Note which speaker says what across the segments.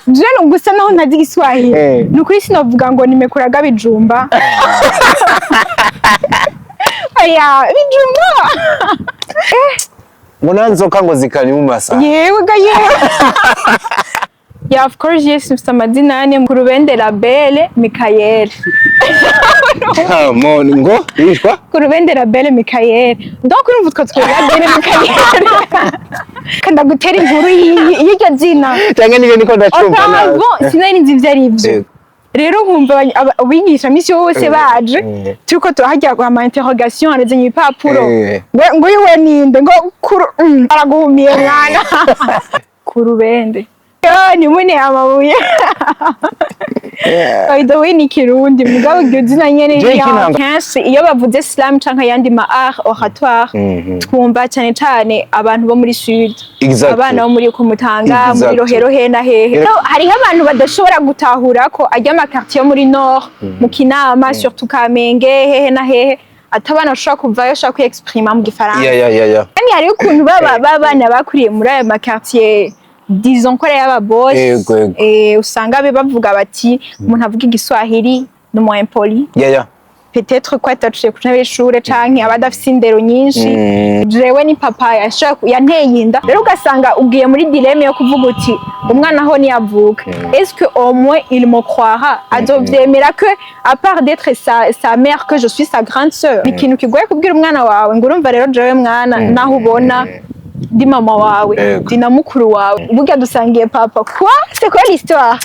Speaker 1: Je gusa naho ntazi Igiswahili, ni ukuri sinovuga ngo nimekuraga bijumba. Oya, bijumba.
Speaker 2: Ngo nanzoka ngo zikanyuma sana.
Speaker 1: Yewe ga yewe. Yeah, of course, yes, mfite amazina ane: Kurubende Labelle Michael.
Speaker 2: Come on, ngo yishwa?
Speaker 1: Kurubende Labelle Michael. Donc urumva utwo twe Labelle Michael. Kanda gutera inkuru y'iryo zina.
Speaker 2: Cyangwa nibyo niko ndacumva nawe.
Speaker 1: Auparavant, sinari nzi ivyo ari vyo. Rero nkumva abigisha misi yose baje, turiko turahajya ama interrogation, arazanye ibipapuro, ngo uyu we ninde? Ngo kuru araguhumiye mwana Kurubende. Yo, ni mune amabuye. By the way, ni Kirundi, mugabo iryo zina nyene
Speaker 2: Je
Speaker 1: ni
Speaker 2: ikinanga-
Speaker 1: kenshi iyo bavuze slam canke ayandi ma art oratoire, twumva cane cane abantu bo muri sud, abana bo muri Kumutanga, muri Rohero, he na hehe. No, hariho abantu badashobora gutahura ko ajya ama quartier yo muri nord, mu Kinama, surtout Kamenge, hehe na hehe, ati abana bashobora kuvayo bashobora kwiexprima mu Gifaransa. Kandi hariho ukuntu baba b'abana bakuriye muri ayo ma quartier, disons ko ari ay'aba boss,
Speaker 2: Yego, yego.
Speaker 1: Usanga be bavuga bati umuntu avuga Igiswahili ni umu impoli, peut-être ko ataciye ku ntebe y'ishure canke aba adafise indero nyinshi. Jewe ni papa yanteye inda. Rero ugasanga ugiye muri dilemme yo kuvuga uti umwana aho niyavuka, est-ce que au moins il me croira, azovyemera que à part d'être sa mère, que je suis sa grande sœur? Ni ikintu kigoye kubwira umwana wawe ngo urumva rero jewe mwana, naho ubona ndi mama wawe, ndi na mukuru wawe, burya dusangiye papa. Quoi, c'est quoi l'histoire?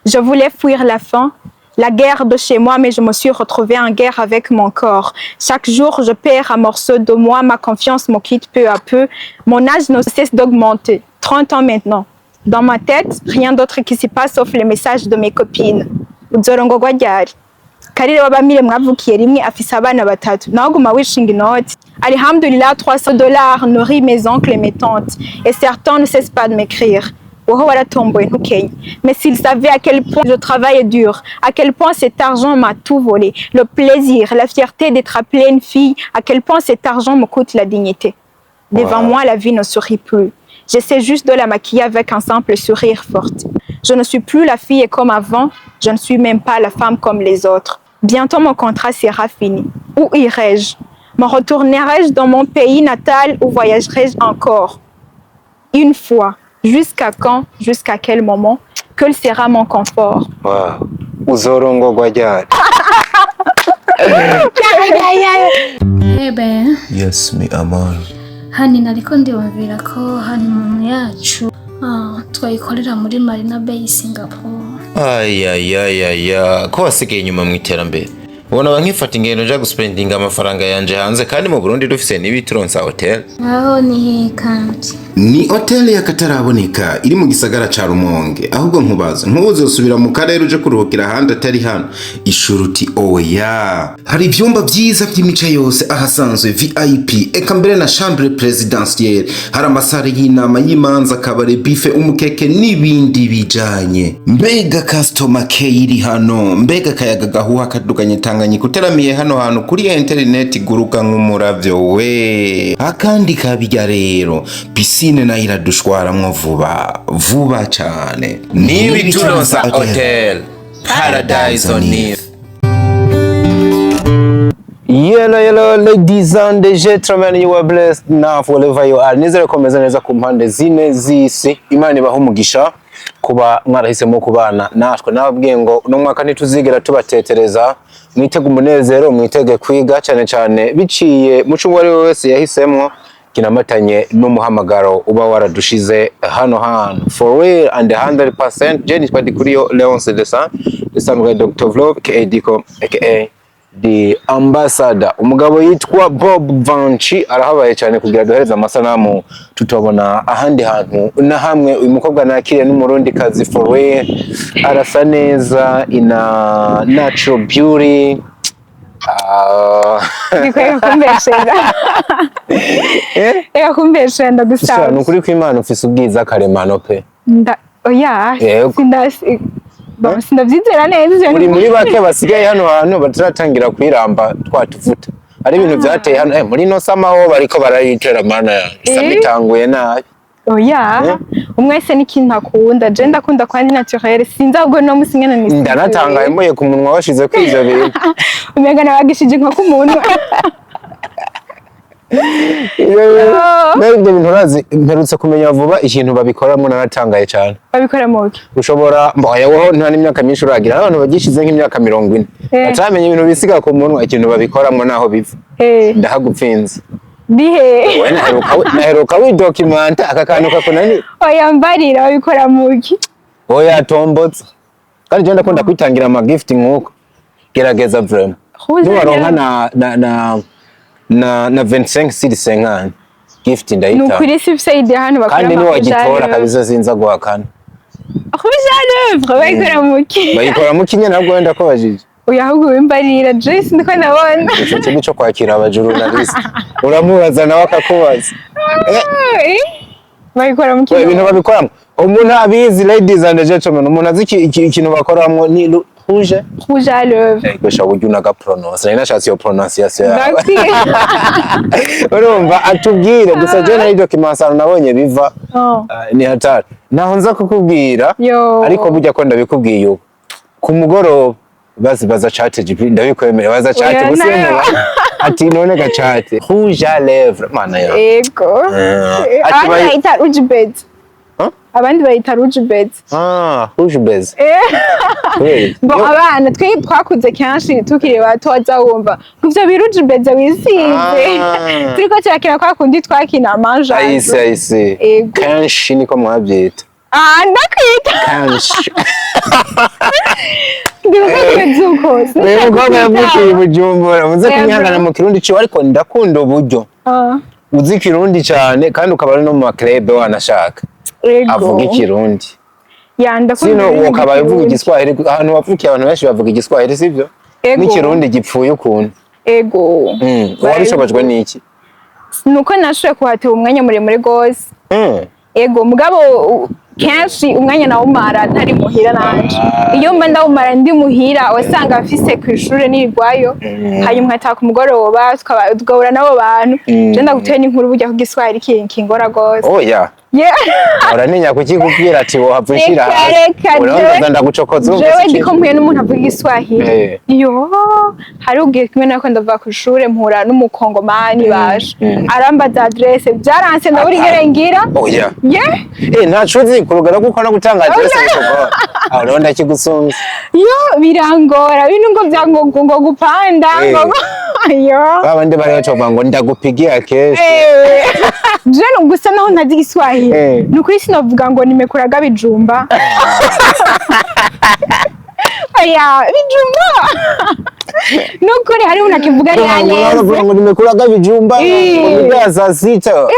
Speaker 1: Je voulais fuir la faim, la guerre de chez moi, mais je me suis retrouvée en guerre avec mon corps. Chaque jour, je perds un morceau de moi, ma confiance me quitte peu à peu. Mon âge ne cesse d'augmenter. 30 ans maintenant. Dans ma tête, rien d'autre qui se passe sauf les messages de mes copines. Uzorongorwa ryari? Karire w'abamire mwavukiye rimwe afise abana batatu, nawe guma wishinga inoti. Alhamdulillah, 300 $ nourrit mes oncles et mes tantes et certains ne cessent pas de m'écrire: wowe waratomboye ntukenye. Mais s'ils savaient à quel point je travaille dur, à quel point cet argent m'a tout volé, le plaisir, la fierté d'être appelée une fille, à quel point cet argent me coûte la dignité. Devant moi, la vie ne sourit plus. J'essaie juste de la maquiller avec un simple sourire fort. Je ne suis plus la fille comme avant, je ne suis même pas la femme comme les autres. Bientôt mon contrat sera fini. Où irai-je? Me retournerai-je dans mon pays natal ou voyagerai-je encore une fois? Jusqu'à quand? Jusqu'à quel moment? Quel sera mon confort?
Speaker 2: Wow. Uzorongorwa ryari?
Speaker 3: Ebe.
Speaker 4: Yes, mi amor.
Speaker 3: Hani nariko ndiyumvira ko honeymoon yacu twayikorera muri Marina Bay, Singapore.
Speaker 4: Ayayayaya, ko wasigaye inyuma mu iterambere! Ubona ba nkifata ingendo nja guspendinga amafaranga yanje hanze kandi mu Burundi dufise n'ibituronsa hotel.
Speaker 3: Aho ni he kandi?
Speaker 5: Ni hoteli y'akataraboneka iri mu gisagara ca Rumonge. Ahubwo nkubaza, ntuzosubira mu karere uje kuruhukira ahandi atari hano? Ishuruti oya. Hari ivyumba vyiza vy'imice yose, ahasanzwe VIP, eka mbere na chambre présidentielle. Hari ama salle y'inama, y'imanza, kabare, buffet, umukeke n'ibindi bijanye. Mbega customer care iri hano! Mbega akayaga gahuha kaduganye Tanganyika uteramiye hano hantu! Kuri interineti guruka nk'umuravyo we. Akandi kabirya rero, piscine nayo iradushwaramwo vuba vuba cane.
Speaker 4: N'ibituronsa hotel, paradise on earth.
Speaker 2: Hello, hello, ladies and gentlemen, you are blessed now wherever you are. Nizere ko meze neza ku mpande zine z'isi. Imana ibaha umugisha kuba mwarahisemo kubana natwe. Nababwiye ngo uno mwaka ntituzigera tubatetereza. Mwitege umunezero, mwitege kwiga cyane cyane biciye muco uwo ari we wese yahisemwo kinamatanye n'umuhamagaro uba waradushize hano hantu, for real and 100%. Je nitwa Dikuriyo Leonce Desan, Desan Dr. Vlog aka Diko aka The Ambassador. Umugabo yitwa Bob Vanchi arahabaye cyane kugira duhereze amasanamu tutobona ahandi hantu na hamwe. Uyu mukobwa nakiriye n'Umurundi kazi, for real, arasa neza ina natural beauty.
Speaker 1: Reka kumbeshera. Reka kumbeshera,
Speaker 2: Sha,
Speaker 1: ndagusaba.
Speaker 2: ni ukuri kw'Imana ufise ubwiza karemano pe.
Speaker 1: Oya.
Speaker 2: Yego.
Speaker 1: Bon, sindavyizera neza ivyo.
Speaker 2: Muri muri bake basigaye hano hantu bataratangira kwiramba twatuvuta. Ari ibintu byateye hano, muri ino sama ho bariko barayitera, mana yanjye, isama itanguye nabi.
Speaker 1: Oya. Umwe wese n'ikintu akunda. Je ndakunda kuba ndi naturel, sinzi ahubwo no musi ngene ni.
Speaker 2: Ndanatangaye mboye ku munwa washize ko ivyo bintu.
Speaker 1: Umenga nabagishije nko ku muntu.
Speaker 2: Mbere ibyo bintu urazi, mperutse kumenya vuba ikintu babikoramo, naratangaye cyane.
Speaker 1: Babikora muki?
Speaker 2: Ushobora mboye wowe nta n'imyaka myinshi uragira, abantu bagishize nk'imyaka 40 batamenya ibintu bisiga ku munwa, ikintu babikoramo naho biva. Ndahagupfinze.
Speaker 1: Bihe?
Speaker 2: Wowe naheruka widocumenta aka kantu kakunani.
Speaker 1: Oya, mbarira, babikora muki?
Speaker 2: Oya, tombotse kandi je ndakunda kwitangira ama gift nk'uko gerageza vraiment.
Speaker 1: Rouge.
Speaker 2: Niwaronka na 25 sur 50 gift
Speaker 1: Ni
Speaker 2: ndayitanga.
Speaker 1: ukuri sifise idée hano bakora.
Speaker 2: Kandi niwagitora
Speaker 1: ama
Speaker 2: kabisa sinza guhakana.
Speaker 1: Rouge à lèvres bayikora muki?
Speaker 2: Bayikora mu kinya nabwo wenda ko bajije.
Speaker 1: Oya, ahubwo wimbarira, je sindiko ndabona.
Speaker 2: Ico kigo cyo kwakira abajournaliste, uramubaza nawe akakubaza.
Speaker 1: Bayikora muki?
Speaker 2: We, ibintu babikoramo umuntu abizi, ladies and gentlemen, umuntu azi ikintu bakoramo ni rouge.
Speaker 1: Rouge à lèvres.
Speaker 2: Gusa uburyo unagapronounce, nari nashatse iyo prononciation yawe.
Speaker 1: Ndakwiye.
Speaker 2: Urumva atubwire gusa, je nari documentation nabonye biva.
Speaker 1: Oh.
Speaker 2: Ah, ni hatari, naho nza kukubwira.
Speaker 1: Yo.
Speaker 2: Ariko burya ko ndabikubwiye ubu ku mugoroba bazi baza chat GPT, ndabikwemera, baza chat
Speaker 1: Oya,
Speaker 2: gusa
Speaker 1: nayo.
Speaker 2: Ati none ga chat rouge à lèvres, mana ya.
Speaker 1: Ego.
Speaker 2: Ati
Speaker 1: Abandi bayita rouge bed.
Speaker 2: Huh?
Speaker 1: Abandi bayita rouge bed.
Speaker 2: Ah, rouge base. Kubera
Speaker 1: Bon, abana twe twakuze kenshi tukiri bato waza wumva ngo ivyo birouge beze wisize.
Speaker 2: Ah.
Speaker 1: Turiko turakina kwa kundi twakina amanja.
Speaker 2: Ayise ayise.
Speaker 1: Ego.
Speaker 2: Kenshi niko mwabyita.
Speaker 1: Ah, ndakwita.
Speaker 2: Kenshi.
Speaker 1: Ndibuka uko.
Speaker 2: Uyu mukobwa yavukiye i Bujumbura, muze
Speaker 1: Yego.
Speaker 2: kunyihangana mu Kirundi ciwe, ariko ndakunda uburyo
Speaker 1: Ah,
Speaker 2: uzi Ikirundi cyane kandi ukaba ari no mu maklebe wanashaka
Speaker 1: ego.
Speaker 2: avuga Ikirundi.
Speaker 1: Ya, ndakunda
Speaker 2: Sino
Speaker 1: ururimi
Speaker 2: ukabaye uvuga
Speaker 1: rw'Ikirundi.
Speaker 2: Igiswahili, ahantu wavukiye abantu benshi bavuga Igiswahili, sivyo?
Speaker 1: Ego.
Speaker 2: N'ikirundi gipfuye ukuntu.
Speaker 1: Ego.
Speaker 2: Wabishobojwe n'iki?
Speaker 1: Nuko nashoboye kuhatira umwanya muremure gose. Ego, mugabo kenshi umwanya nawumara ntari muhira nanje. Iyo mba ndawumara ndi muhira, wasanga mfise kw'ishure nirigwayo, hanyuma nkataha ku mugoroba, tugahura n'abo bantu. Je ndaguteye n'inkuru burya ku Giswahili kingora gose.
Speaker 2: Oya.
Speaker 1: Yeah.
Speaker 2: Uraninya kukikubwira ati wohava unshira
Speaker 1: Reka,
Speaker 2: hasi.
Speaker 1: reka,
Speaker 2: Urumva ndagucokoza, urumva
Speaker 1: jewe
Speaker 2: si
Speaker 1: ndiko mpuye n'umuntu avuga Igiswahili. Yo, hari ubwiye kimwe nako ndava ku ishure mpura n'umukongomani baje. Arambaza adresse, byaranse, ndabura ingene ngira.
Speaker 2: Oya.
Speaker 1: Yeah.
Speaker 2: Eh, ntaco uzi kurugara kuko no gutanga adresse bikugora. Aho rero ndakigusunze.
Speaker 1: Yo, birangora bintu ngo vya ngo gupanda ngo yo.
Speaker 2: Ba bandi bari bacovuga ngo ndagupigia kesho.
Speaker 1: Je gusa naho ntazi Igiswahili. Ni ukuri sinovuga ngo nimekuraga bijumba. Oya, bijumba. Nukuri hari umuntu akivuga
Speaker 2: Ngo
Speaker 1: neza.
Speaker 2: baravuga ngo nimekulaga bijumba ngo mida ya saa sita.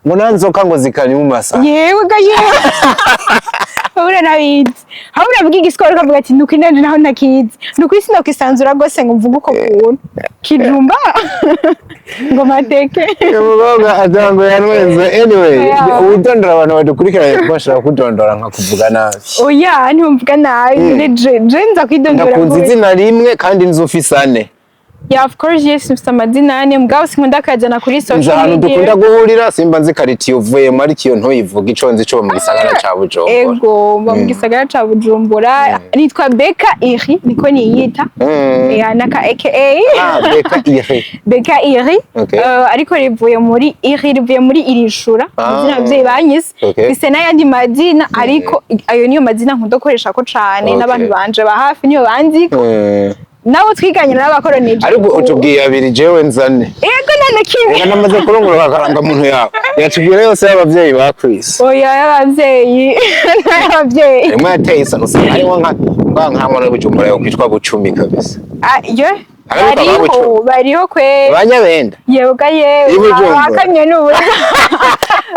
Speaker 2: Ngo nanzoka ngo zikanyuma sana.
Speaker 1: Yewe ga yewe. Ahura nabizi. Aho uravuga Igiswahili ukavuga ati nukuri nanje naho ntakizi. Nukuri sinokwisanzura rwose ngo mvuge uko kuntu. Kijumba. Ngo mateke.
Speaker 2: Uyu mukobwa atango yanwenze. Anyway,
Speaker 1: Yeah.
Speaker 2: udondora abantu badukurikiranye kuko bashobora kudondora nka kuvuga nabi.
Speaker 1: Oya, ntiwumvuga nabi. Je nza kwidondora.
Speaker 2: Ndakunze
Speaker 1: gute?
Speaker 2: izina rimwe kandi nzi ufise ane.
Speaker 1: Yeah, of course, yes, mfite amazina ane, mugabo sinkunda kuyajyana kuri
Speaker 2: Nzi
Speaker 1: social
Speaker 2: ahantu
Speaker 1: media.
Speaker 2: dukunda guhurira, simba nzi karitiye uvuyemo, ariko iyo ntuyivuga, ico nzi co mu gisagara ca Bujumbura.
Speaker 1: Ego, mba mu gisagara ca Bujumbura. Nitwa Beka Iri, niko niyita. Yeah, naka AKA.
Speaker 2: Ah, Beka Iri.
Speaker 1: Beka Iri.
Speaker 2: Okay.
Speaker 1: Ariko rivuye muri Iri, rivuye muri Irishura. Amazina abavyeyi banyise. Mfise n'ayandi mazina, ariko ayo niyo mazina nkunda gukoresha ko cane, n'abantu banje ba hafi niyo banziko. Nabo twiganye n'abakoronije.
Speaker 2: Ariko utubwiye abiri, jewe nzane.
Speaker 1: Ego, none kimwe.
Speaker 2: Reka namaze kurunguruka akarangamuntu yawe. Yatubwira yose y'abavyeyi ba Chris.
Speaker 1: Oya, y'abavyeyi. Y'abavyeyi.
Speaker 2: Rimwe yateye isano usanga harimo nka mwana w'Ibujumbura yo kwitwa Bucumi kabisa.
Speaker 1: Ah, yo.
Speaker 2: Ariko
Speaker 1: Bariho,
Speaker 2: ababucumi.
Speaker 1: bariho kwe.
Speaker 2: Banyabenda.
Speaker 1: Yewe ga yewe.
Speaker 2: I Bujumbura.
Speaker 1: Abakamye n'ubusa.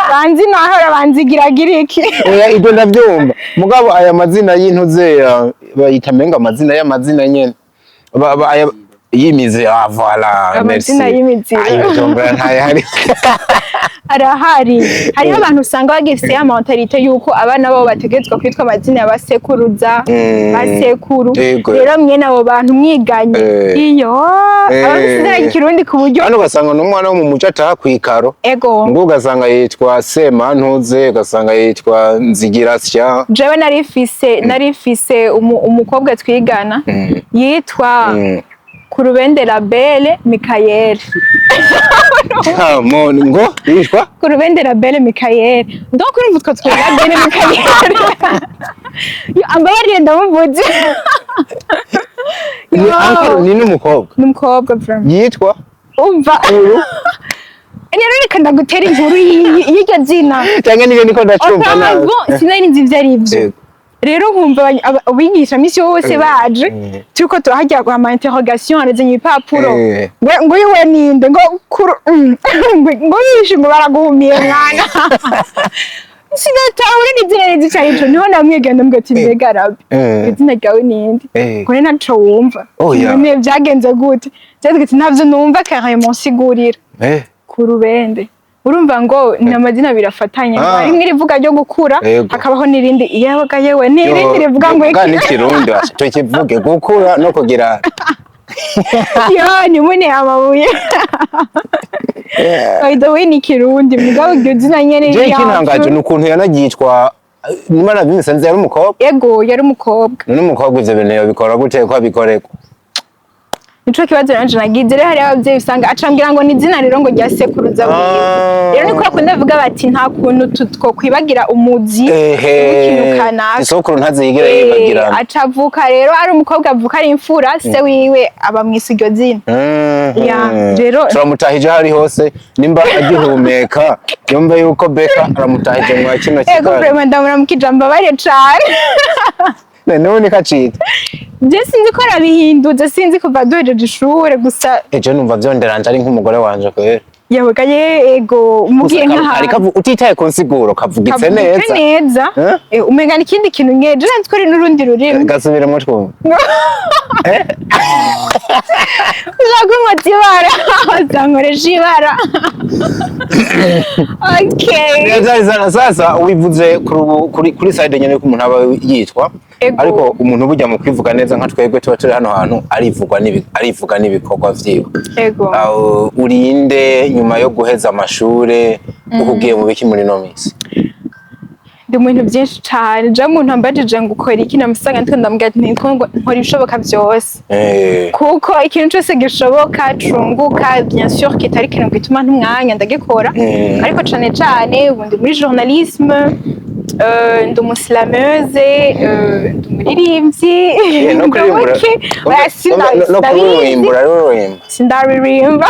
Speaker 1: Banzi nahora banzigiragira iki.
Speaker 2: Oya, ibyo ndabyumva. Mugabo aya mazina y'intuze bayita menga amazina y'amazina nyene. Ba, ba, aya Y'imizi, ah voilà.
Speaker 1: Amazina
Speaker 2: Merci.
Speaker 1: y'imiziro.
Speaker 2: Ayo Bujumbura ntayahari.
Speaker 1: Arahari, hariho abantu usanga bagifise ya mentalité yuko abana babo bategerezwa kwitwa amazina ya basekuruza, basekuru. Rero mwene abo bantu mwiganye, iyo abafise izina ry'ikirundi ku buryo
Speaker 2: Hano ugasanga n'umwana wo mu muco ataha kw'ikaro, ngo ugasanga yitwa Semantuze, ugasanga yitwa Nzigirasya.
Speaker 1: Jewe narifise umukobwa twigana yitwa Kurubendera Belle Michael.
Speaker 2: Come on, ngo yitwa
Speaker 1: Kurubendera Belle Michael. Donc urumva utwo twiga Belle Michael. Yo, ambabariye ndamuvuze.
Speaker 2: Ni
Speaker 1: Yo.
Speaker 2: uncle, ni n'umukobwa
Speaker 1: Ni umukobwa vraiment.
Speaker 2: yitwa
Speaker 1: Umva. Rero reka ndagutera inkuru y'iryo zina.
Speaker 2: Cyangwa niyo niko ndacumva nawe.
Speaker 1: Auparavant sinari nzi ivyo ari vyo. Rero nkumva abigisha misi yose baje, turiko turahajya ama interrogation, arazanye ibipapuro, ngo uyu we ninde, ngo kuru ngo yishe, ngo baraguhumiye mwana. Sinatahura n'izina neza ico arico. Niho namwigana, ndamubwira ati: "Mbega rabi, izina ryawe ninde?" Ngo ni ntaco wumva?
Speaker 2: Oya.
Speaker 1: None vyagenze gute? Vyagenze ati: "Ntavyo numva carrément, nsigurira." Ku rubende, urumva ngo ni amazina birafatanye. Harimwo irivuga ryo gukura, hakabaho n'irindi, yewe yewe, n'irindi rivuga ngo
Speaker 2: Bwa
Speaker 1: iki?
Speaker 2: N'ikirundi washa tukivuge, gukura no kugira
Speaker 1: Yo, nimune amabuye. By the way, ni kirundi, mugabo iryo zina nyene
Speaker 2: Je
Speaker 1: ryacu.
Speaker 2: ikintangaje ni ukuntu yanagitwa, niba nabyumvise, yari umukobwa.
Speaker 1: Ego, yari umukobwa.
Speaker 2: None umukobwa ivyo bintu yobikora gute, ko abikorerwa?
Speaker 1: Nico kibazo nanje nagize. Rero hariho abavyeyi usanga acambwira ngo ni izina rero ngo rya sekuruza wiwe. Rero niko bakunda bavuga bati nta kuntu twokwibagira umuzi w'ikintu kanaka.
Speaker 2: Isokuru ntazigera yibagirana.
Speaker 1: Aca avuka rero ari umukobwa, avuka ari imfura, se wiwe aba mwise iryo zina. Ya, rero-
Speaker 2: Turamutahije aho ari hose, nimba agihumeka yumve yuko Beka aramutahije mwa kino
Speaker 1: Ego.
Speaker 2: kiganiro.
Speaker 1: Vraiment, ndamuramukije, ambabare cane.
Speaker 2: None niko acita?
Speaker 1: Je sinzi ko arabihinduza, sinzi kuva duhejeje ishure gusa.
Speaker 2: Ejo numva vyonderanje ari nk'umugore wanje kwera.
Speaker 1: Yabaga ye, ego, umugiye
Speaker 2: Gusa
Speaker 1: nk'ahantu.
Speaker 2: Utitaye ku nsiguro, kavugitse
Speaker 1: Kavugitse
Speaker 2: neza.
Speaker 1: Neza.
Speaker 2: Eh?
Speaker 1: Umenga ni ikindi kintu ngeje nzi ko ari n'urundi rurimi.
Speaker 2: Gasubiremo twumva.
Speaker 1: Ushaka inkota ibara, uzankoresha ibara, okay.
Speaker 2: Neza sana. Sasa wivuze kuri side nyene ko umuntu aba yitwa, ariko umuntu burya mu kwivuga neza, nka twebwe tuba turi hano hantu, arivugwa arivuga n'ibikorwa vyiwe. Aho urinde nyuma yo guheza amashure, uhugiye mu biki muri no misi?
Speaker 1: Ndi mu bintu byinshi cane. Je umuntu ambajije ngo ukora iki, namusanga ndiko ndamubwira ati nitwo ngo nkora ibishoboka vyose, kuko ikintu cyose gishoboka cunguka, bien sûr kitari ikintu gituma ntumwanya, ndagikora. Ariko cane cane ubu ndi muri journalisme, ndi umuslameuse, ndi umuririmbyi.
Speaker 2: No kuririmba.
Speaker 1: Ndi oya,
Speaker 2: No kuririmba, uraririmba?
Speaker 1: Sindaririmba.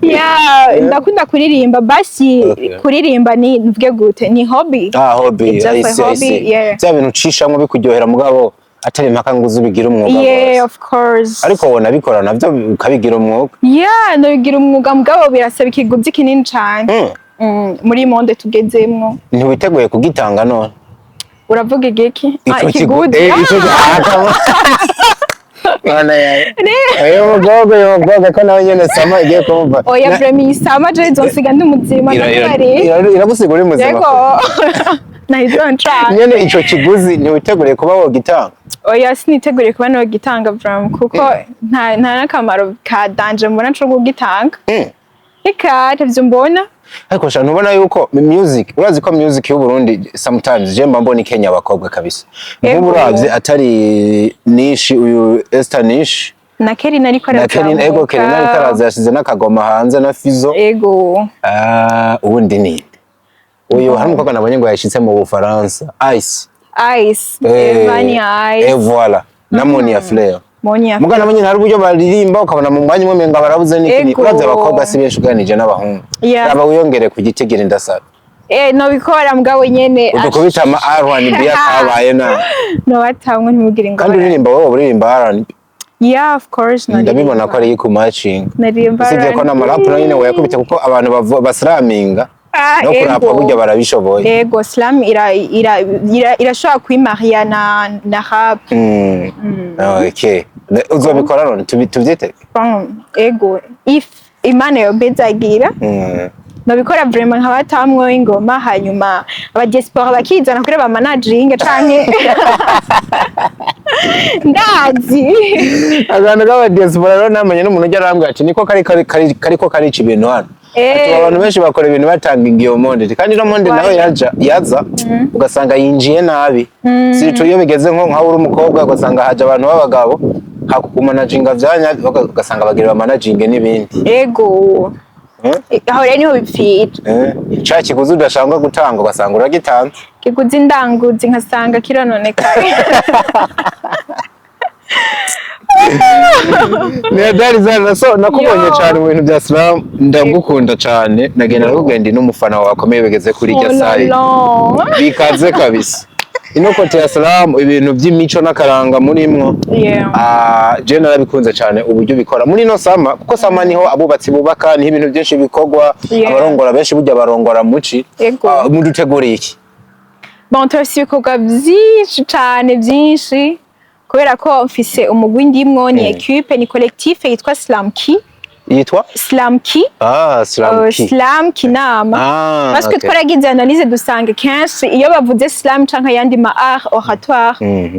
Speaker 1: Yeah, ndakunda kuririmba basi. Kuririmba ni, mvuge gute, ni hobby.
Speaker 2: Ah, hobby.
Speaker 1: It's just
Speaker 2: I
Speaker 1: a
Speaker 2: see, I
Speaker 1: hobby,
Speaker 2: see.
Speaker 1: yeah.
Speaker 2: Bya bintu ucishamwo bikuryohera, mugabo atari impaka ngo uze ubigire umwuga
Speaker 1: Yeah,
Speaker 2: rwose.
Speaker 1: of course.
Speaker 2: Ariko wona bikora navyo ukabigira umwuga.
Speaker 1: Yeah, ndabigira umwuga, mugabo birasaba ikiguzi kinini cane. Muri monde tugezemwo.
Speaker 2: Ntiwiteguye kugitanga none?
Speaker 1: Uravuga igiki? Ah,
Speaker 2: Ico
Speaker 1: ikiguzi.
Speaker 2: Ico Mana yawe. Uyu mukobwa ko nawe nyene sama igiye kumva.
Speaker 1: Oya, vraiment, iyi sama je izonsiga ndi muzima. Ndakubariye.
Speaker 2: Iragusiga uri muzima.
Speaker 1: Yego, nahizonshaka.
Speaker 2: Nyene ico kiguzi ntiwiteguriye kuba wogitanga?
Speaker 1: Oya, siniteguriye kuba nogitanga vraiment, kuko nta n'akamaro ka danger mbona co kugitanga. Reka, ntavyo mbona.
Speaker 2: Ariko sha, ntubona yuko music, urazi ko music y'u Burundi sometimes je mba mbona ikenya abakobwa kabisa? Nk'ubu uravye atari Nishi, uyu Esther Nish,
Speaker 1: Na Kerina ariko
Speaker 2: na Kerin, ego, Kerin ariko araza, yashize n'akagoma hanze, na Fizo. Ah, ubundi ni uyu, hari umukobwa nabonye ngo yashitse mu Bufaransa, Ice.
Speaker 1: Ice. Evania Ice.
Speaker 2: Et voilà, na Monia Fleur.
Speaker 1: Monia.
Speaker 2: Mugana nabo nyene hari uburyo baririmba, ukabona mu mwanya umwe umenga barabuze n'ikindi. Uravye abakobwa si benshi uganije n'abahungu. Raba wiyongere ku gitigiri, ndasaba.
Speaker 1: Nobikora, mugabo nyene
Speaker 2: Udukubita ama R&B akabaye na
Speaker 1: nobatamwe, ntimugire
Speaker 2: Kandi
Speaker 1: ingorane.
Speaker 2: uririmba, wowe uririmba R&B?
Speaker 1: Yeah, of course.
Speaker 2: Ndabibona ko ari ku matching.
Speaker 1: Naririmba
Speaker 2: Usibye ko
Speaker 1: R&B.
Speaker 2: n'amarap nayo nyene wayakubita, kuko abantu basiraminga.
Speaker 1: Ah,
Speaker 2: No kurapa
Speaker 1: ego.
Speaker 2: burya barabishoboye.
Speaker 1: Ego, slam irashobora kwimariya na rap.
Speaker 2: Okay. Uzobikora none tubyitege?
Speaker 1: Bon, ego, if Imana yobezagira, nobikora vraiment nkabatamwo ingoma, hanyuma aba diaspora bakizana kuri ba managing canke ndazi.
Speaker 2: Akantu k'aba diaspora rero, namenye n'umuntu ujya arambwira ati niko kari kariko karica ibintu hano. Ati abantu benshi bakora ibintu batanga iyo monde, kandi ino monde nawe yaja yaza ugasanga yinjiye nabi, surtout iyo bigeze nko nkaho uri umukobwa, ugasanga haje abantu b'abagabo hakukumanaginga vyanya, ugasanga bagira bamanaginge n'ibindi.
Speaker 1: Ego. Aho rero niho bipfira.
Speaker 2: Ca kiguzi udashaka gutanga ugasanga uragitanze.
Speaker 1: Kiguzi indanguzi nkasanga kirononekaye.
Speaker 2: Ni hatari sana. So nakubonye
Speaker 1: Yo.
Speaker 2: cyane mu bintu bya slam, ndagukunda cyane, nagenda nakubwiye ndi n'umufana wawe akomeye bigeze kuri irya
Speaker 1: Oh là
Speaker 2: side.
Speaker 1: là.
Speaker 2: Bikaze kabisa ino côté ya slam, ibintu by'imico n'akaranga murimwo. Ah, je narabikunze cyane uburyo bikora muri ino summer, kuko summer niho abubatsi bubaka, niho ibintu byinshi bikorwa. Abarongora benshi burya barongora muci.
Speaker 1: Yego.
Speaker 2: Ah, muduteguriye iki?
Speaker 1: Bon, turafise ibikorwa byinshi cane byinshi, kubera ko mfise umugwi ndimwo, ni équipe, ni collectif yitwa Slam Key.
Speaker 2: Yitwa?
Speaker 1: Slam Key.
Speaker 2: Ah, Slam Key.
Speaker 1: Slam Kinama.
Speaker 2: Ah,
Speaker 1: Parce que twaragize analyse, dusanga kenshi iyo bavuze slam canke ayandi ma art oratoire,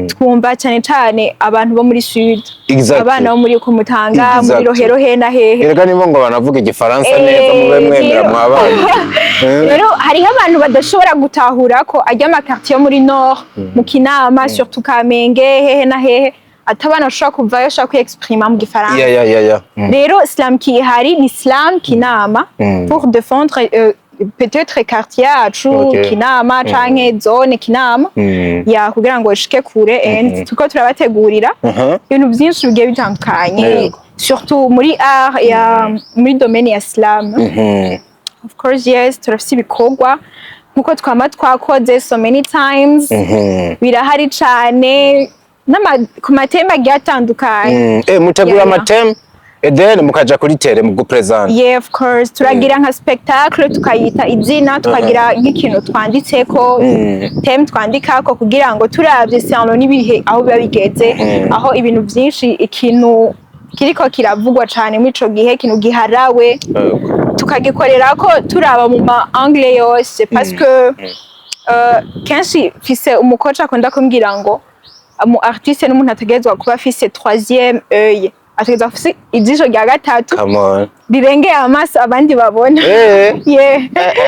Speaker 1: twumva cane cane abantu bo muri sud, abana bo muri Kumutanga, muri Rohero, he na hehe.
Speaker 2: Erega nibo ngo banavuga igifaransa neza, mube mwemera mwabana.
Speaker 1: Rero hariho abantu badashobora gutahura ko ajya ama quartier yo muri nord, mu Kinama, surtout Kamenge, hehe na hehe, ati abana bashobora kuvayo bashobora kwiexprima mu gifaransa.
Speaker 2: Yeah.
Speaker 1: Rero slam ki ihari ni Slam Kinama, pour défendre peut-être quartier yacu, Kinama canke zone Kinama, ya kugira ngo ishike kure, and turiko turabategurira ibintu byinshi bigiye bitandukanye, surtout muri art ya muri domaine ya slam. Of course, yes, turafise ibikorwa nkuko twama twakoze so many times. Birahari cane ku ma thème agiye atandukanye.
Speaker 2: Mutegura
Speaker 1: Yeah.
Speaker 2: ama thème and then mukaja kuri terrain mu gupresent?
Speaker 1: Yeah, of course. Turagira nka spectacle, tukayita izina, tukagira nk'ikintu twanditseko, thème twandikako, kugira ngo turavye selon n'ibihe aho biba bigeze, aho ibintu vyinshi, ikintu kiriko kiravugwa cane muri ico gihe, ikintu giharawe, tukagikorerako turaba mu ma angle yose, parce que kenshi mfise umukoci akunda kumbwira ngo umu artiste n'umuntu ategerezwa kuba afise troisième œil, ategerezwa afise ijisho rya gatatu
Speaker 2: Come on.
Speaker 1: rirengeye amaso abandi babona. Yeah.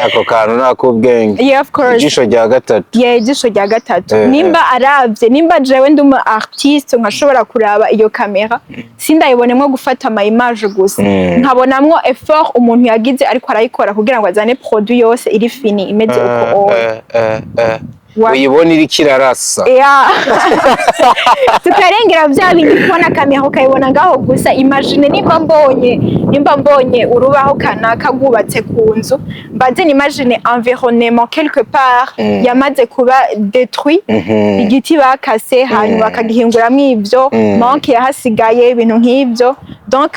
Speaker 2: Ako kantu nakubwenge.
Speaker 1: Yeah, of course.
Speaker 2: Ijisho rya gatatu.
Speaker 1: Yeah, ijisho rya gatatu. Nimba aravye, nimba jewe ndi umu artiste nkashobora kuraba iyo kamera, sindayibonemo gufata ama image gusa, nkabonamwo effort umuntu yagize ariko arayikora kugira ngo azane produit yose iri fini imeze uko oya.
Speaker 2: Uyibona iriko irarasa.
Speaker 1: Yeah. Tukarengera bya bindi kubona kamera ukayibona ngaho gusa. Imagine nimba mbonye urubaho kanaka rwubatse ku nzu, mbanze nimagine environnement quelque part yamaze kuba détruit, igiti bakase hanyuma bakagihinguramwo ivyo, manque yahasigaye, ibintu nk'ivyo. Donc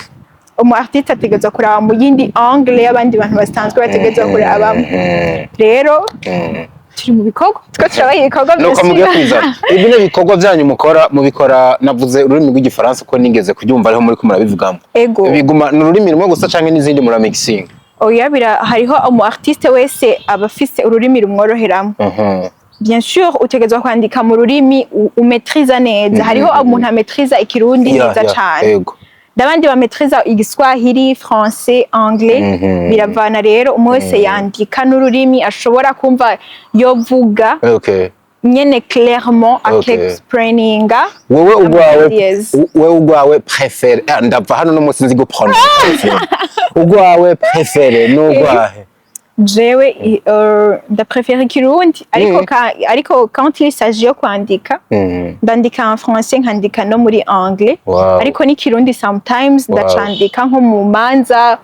Speaker 1: umu artiste ategerezwa kuraba mu yindi angle y'abandi bantu basanzwe bategerezwa kurabamo. Rero turi mu bikorwa, two turabaha ibikorwa.
Speaker 2: Nuko mugiye kwizana ibi ni ibikorwa byanyu mukora, mubikora, navuze ururimi rw'igifaransa ko nigeze kuryumva ariho muri ko murabivugamo.
Speaker 1: Ego.
Speaker 2: Biguma ni ururimi rumwe gusa canke n'izindi muramixinga?
Speaker 1: Oya, bira hariho umu artiste wese aba afise ururimi rumworoheramo. Bien sûr, utegerezwa kwandika mu rurimi umaîtriza neza. Hariho umuntu amaîtriza ikirundi neza cane, n'abandi bamaîtriza igiswahili, français, anglais. Biravana rero, umwe wese yandika n'ururimi ashobora kumva yovuga nyene clairement, akexplaininga
Speaker 2: Wewe ugwawe
Speaker 1: ideas.
Speaker 2: Wewe ugwawe préféré, ah, ndava hano no musi nzi gupronounce, ugwawe préféré n'ugwahe?
Speaker 1: Jewe ndapréfère ikirundi, ariko ariko quand il s'agit yo kwandika, ndandika en français, nkandika no muri anglais. Ariko n'ikirundi sometimes ndacandika, nko mu manza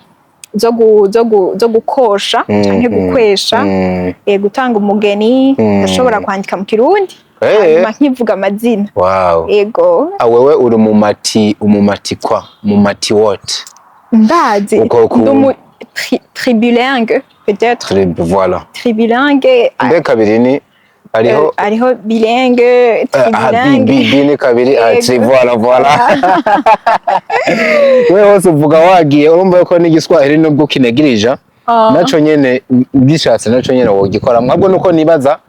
Speaker 1: zo gukosha canke gukwesha, gutanga umugeni, ndashobora kwandika mu kirundi, hanyuma nkivuga amazina. Ego.
Speaker 2: Ah, wewe uri mu mati, umumati kwa mumati what?
Speaker 1: Ndazi.
Speaker 2: Uko
Speaker 1: Ndi Tribilingue peut-être.
Speaker 2: Voilà.
Speaker 1: Tribilingue.
Speaker 2: Mbe kabiri ni hariho?
Speaker 1: Hariho bilingue,
Speaker 2: Aha, bi
Speaker 1: tribilingue.
Speaker 2: Bi bi ni kabiri, ah,
Speaker 1: Yego.
Speaker 2: tri, voilà, voilà. We hose uvuga wagiye, urumva ko n'igiswahili nubwo ukinegirija, naco nyene ugishatse naco nyene wogikora. Mwabwo nuko nibaza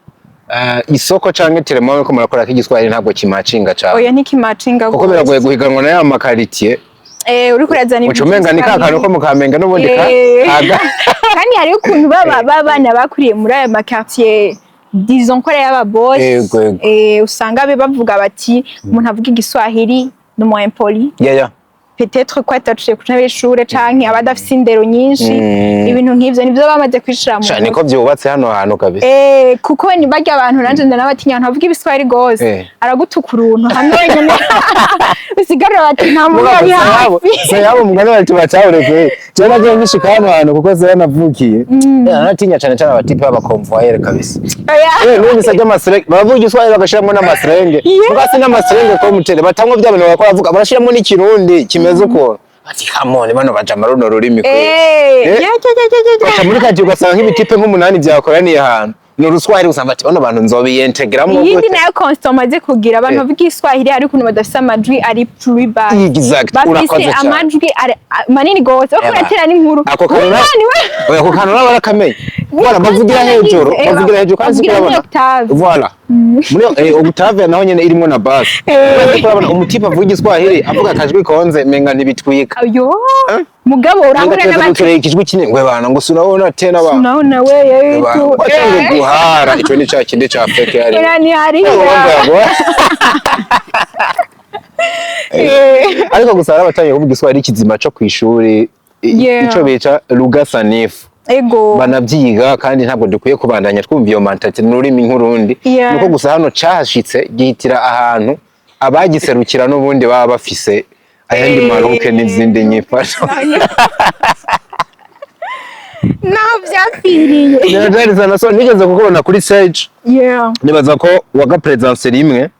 Speaker 2: isoko canke teremo ko murakora k'igiswahili ntabwo kimacinga cane.
Speaker 1: Oya, ntikimacinga.
Speaker 2: Kuko biragoye guhiganwa na ya makaritiye.
Speaker 1: Uriko urazana
Speaker 2: uca umenga ni ka kantu ko mu Kamenge n'ubundi ka
Speaker 1: Kandi hariho ukuntu baba b'abana bakuriye muri aya makartier, disons ko ari ay'ababosi.
Speaker 2: Yego, yego.
Speaker 1: Usanga be bavuga bati umuntu avuga igiswahili ni umu impoli. Peut-être ko ataciye ku ntebe y'ishure canke aba adafise indero nyinshi. Ibintu nk'ivyo nivyo bamaze kwishira mu
Speaker 2: Sha,
Speaker 1: mutwe.
Speaker 2: Niko vyubatse hano hantu kabisa.
Speaker 1: Kuko ni barya abantu nanje ndanabatinya, abantu bavuga ibiswahili gose. Aragutuka uruntu hamwe wenyene usigarura bati nta muntu ari hafi.
Speaker 2: Sayabo mugani bati bacawure kwe. Je nagiye ngishika hano hantu kuko se yanavukiye. Naratinya cane cane abatipe b'abakonvoyere kabisa.
Speaker 1: Oya.
Speaker 2: Numvise ry'amaserenge baravuga igiswahili bagashiramwo n'amaserenge. Muga si n'amaserenge ko mutere batamwo bya bintu bakora bavuga, barashiramwo n'ikirundi kimeze uko. Ati come on, bano baja runo rurimi kwe.
Speaker 1: Ya.
Speaker 2: Baca muri kati ugasanga nk'ibitipe nk'umunani vyakoraniye ahantu. Ni uruswahili usanga bati bano bantu nzobiyentegeramwo
Speaker 1: Iyindi
Speaker 2: gute?
Speaker 1: nayo constant maze kugira, abantu bavuga igiswahili hari ukuntu badafise amajwi ari plus bas.
Speaker 2: Exact, urakoze
Speaker 1: Bafise
Speaker 2: cyane.
Speaker 1: amajwi ari manini gose bako
Speaker 2: Eba.
Speaker 1: baratera n'inkuru.
Speaker 2: Ako kantu
Speaker 1: Umwana we.
Speaker 2: Oya, ako kantu nawe barakamenya. Voilà, bavugira hejuru, bavugira hejuru kandi
Speaker 1: Bavugira muri
Speaker 2: urabona.
Speaker 1: octave.
Speaker 2: Voilà. Muri octave naho nyene irimwo na basse. Urabona umutipe avuga igiswahili avuga akajwi konze menga ntibitwika.
Speaker 1: Ayo. Mugabo urahura
Speaker 2: Menga
Speaker 1: n'abati
Speaker 2: tukereye ikijwi kinini ngwe bana ngo surabona tena ba.
Speaker 1: Unaona wewe tu.
Speaker 2: Watangiye guhara, ico ni ca kindi ca fake yari.
Speaker 1: Ora ni hariya.
Speaker 2: Ariko gusa hari abatangiye kuvuga igiswahili kizima co kw'ishuri, ico bica lugha sanifu. Banavyiga, kandi ntabwo dukwiye kubandanya twumva iyo mentalité n'ururimi nk'urundi. Nuko gusa hano cahashitse gihitira ahantu abagiserukira n'ubundi baba bafise ayandi maruke n'izindi nyifato.
Speaker 1: Naho vyapfiriye.
Speaker 2: Niragaragaza so nigeze kukubona kuri stage. Nibaza ko wagapresence rimwe